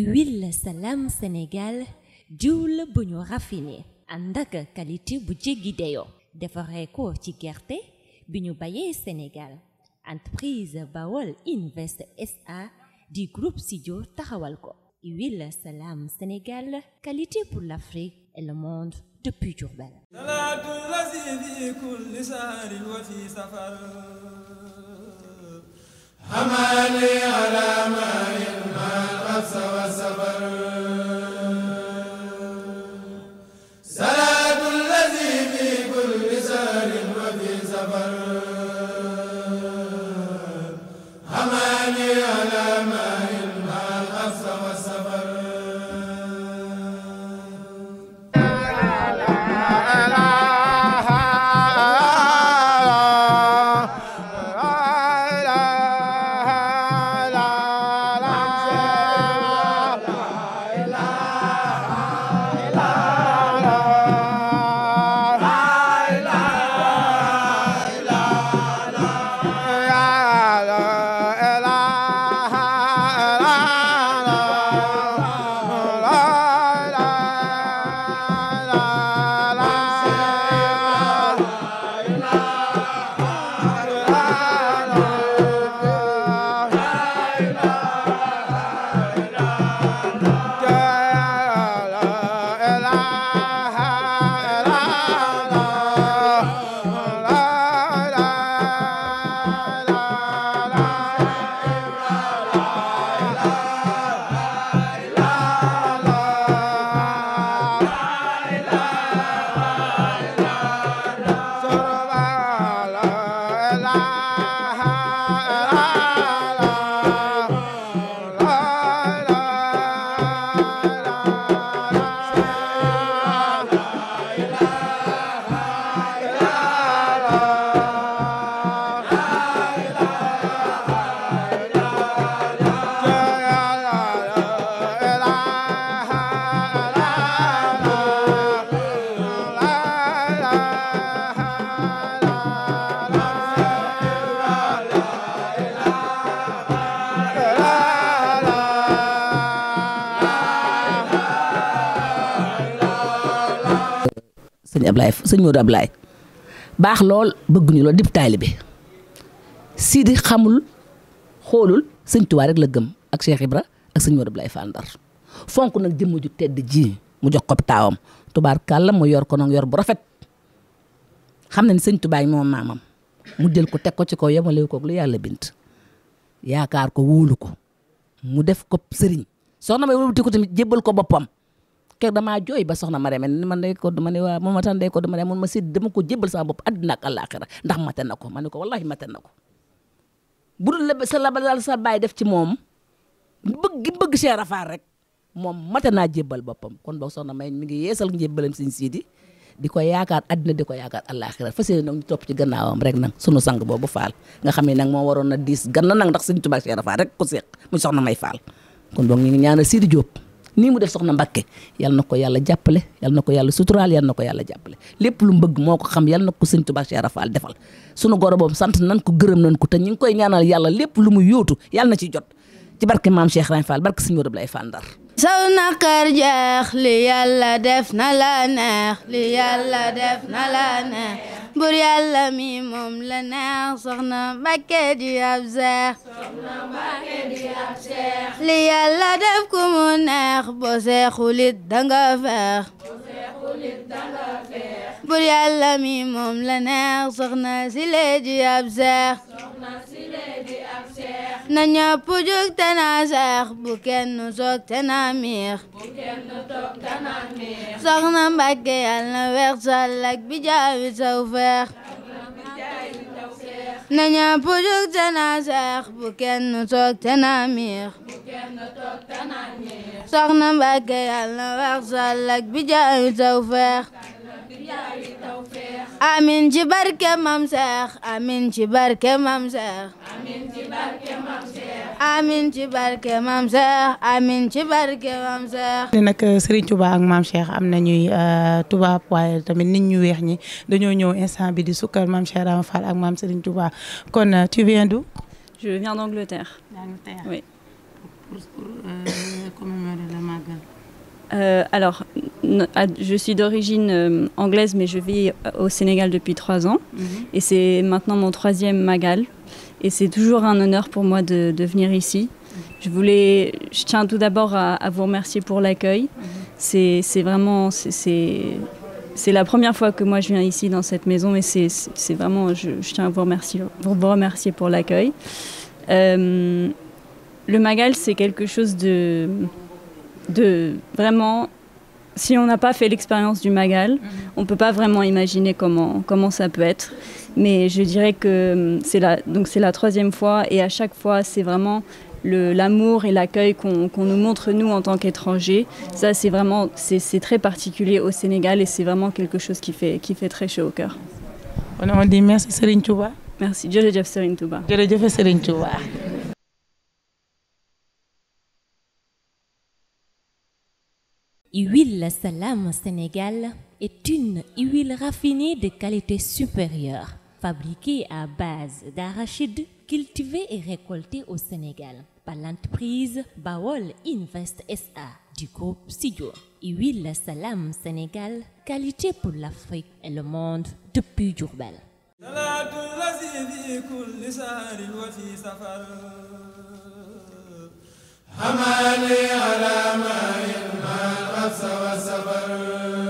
huile Salam Sénégal diwla bu ñu raffiné ànd ak qualité bu jéggi dayoo defaree ko ci gerte bi ñu bayee Sénégal entreprise Bawol Invest SA di groupe Sidio taxawal ko huile Salam Sénégal qualité pour l'Afrique et le monde depuis Diourbel. حماني على ما يلمى الغفص والسفر صلاة الذي في كل سهر وفي سفر حماني على ما يلمى الغفص والسفر sëñ Modou Ablaye baax lool bëgguñu lool dib taalibe Sidi xamul xoolul sëñ Tuubaa rek la gëm ak Cheikh Ibra ak sëñ Modou Ablaye Fall Ndar fonk nag jëmm ju tedd ji mu jox ko taawam tubaarkàlla mu yor ko nag yor bu rafet xam na ni sëñ Tuubaa moom maamam mu jël ko teg ko ci kaw yemale ko lu yàlla bint yaakaar ko wóolu ko mu def ko sëriñ soxna may wëlbati ko tamit jébbal ko boppam kër damaa jooy ba soxna ma remee man day ko dama ne waa moom ma tan day ko dama ne mun ma Sidi dama ko jébbal sama bopp àddina ak àllaaxira ndax mate na ko ma ne ko wallahi mate na ko bu dul sa labal sa baay def ci moom bëgg Cheikh Rafal rek moom mate naa jébbal boppam kon boog soxna may mi ngi yeesal njébbalam sëñ Sidi di ko yaakaar àddina di ko yaakaar àllaaxira fas yéene nag ñu topp ci gannaawam rek nag sunu sang boobu Fall nga xam ne nag moo waroon na diis ganna nag ndax sëñ Tuubaa Cheikh Rafal rek ko seq muy soxna may Fall kon boog ñu ngi ñaanal Sidi Diop nii mu def soxna Mbakke yal na ko yàlla jàppale yal na ko yàlla suturaal yal na ko yàlla jàppale lépp lu mu bëgg moo ko xam yal na ko sëñ Tuubaa Cheikh Rafal defal sunu goro boobu sant nan ko gërëm nan ko te ñu ngi koy ñaanal yàlla lépp lu mu yóotu yal na ci jot ci barke maam Cheikh Rafal Fall barke sëñ Modou Ablaye Fall Ndar saw naqar jeex li yàlla def na la neex li yàlla def na la neex bur yàlla mi moom la neex soxna Mbakke di ab seex li yàlla def ku mu neex boo seexulit danga feex bur yàlla mi moom la neex soxna Sile di ab seex na ñëpp jug te na seex bu kenn soog te na miix soxna Mbakke yàlla na weex sàll ak bi jaawi saw feex na ñëpp jug te na seex bu kenn soog te na miix soxna Mbakke yàlla na weex sàll ak bi jaawi saw feex amin ci barke mam Seex amin ci barke mam Seex amin ci barke mam Seex amin ci barke mam Seex ni nag Serigne Touba ak mam Cheikh am nañuy tubaab waaye tamit nit ñu weex ñi dañoo ñëw instant bi di sukkal mam Cheikh Rama Fall ak mam Serigne Touba kon tu viens d'où? Je viens d'Angleterre. D'Angleterre. Oui. Pour commémorer Alors, je suis d'origine anglaise, mais je vis au Sénégal depuis 3 ans. Et c'est maintenant mon 3e Magal. Et c'est toujours un honneur pour moi de venir ici. Je tiens tout d'abord à vous remercier pour l'accueil. C'est vraiment... C'est la première fois que moi je viens ici dans cette maison et c'est vraiment... Je tiens à vous remercier pour l'accueil. Le Magal, c'est quelque chose de vraiment... Si on n'a pas fait l'expérience du Magal, on ne peut pas vraiment imaginer comment ça peut être. Mais je dirais que c'est la 3e fois et à chaque fois, c'est vraiment l'amour et l'accueil qu'on nous montre, nous, en tant qu'étrangers. Ça, c'est vraiment c'est très particulier au Sénégal et c'est vraiment quelque chose qui fait très chaud au cœur. On dit merci Serigne Touba. Merci. Jërëjëf Serigne Touba. Jërëjëf Serigne Touba. Huile Salam Sénégal est une huile raffinée de qualité supérieure, fabriquée à base d'arachide, cultivée et récoltée au Sénégal par l'entreprise Bawol Invest SA du groupe Sidio. Huile Salam Sénégal, qualité pour l'Afrique et le monde depuis Diourbel. حماني على ما ينمى الغص والسفر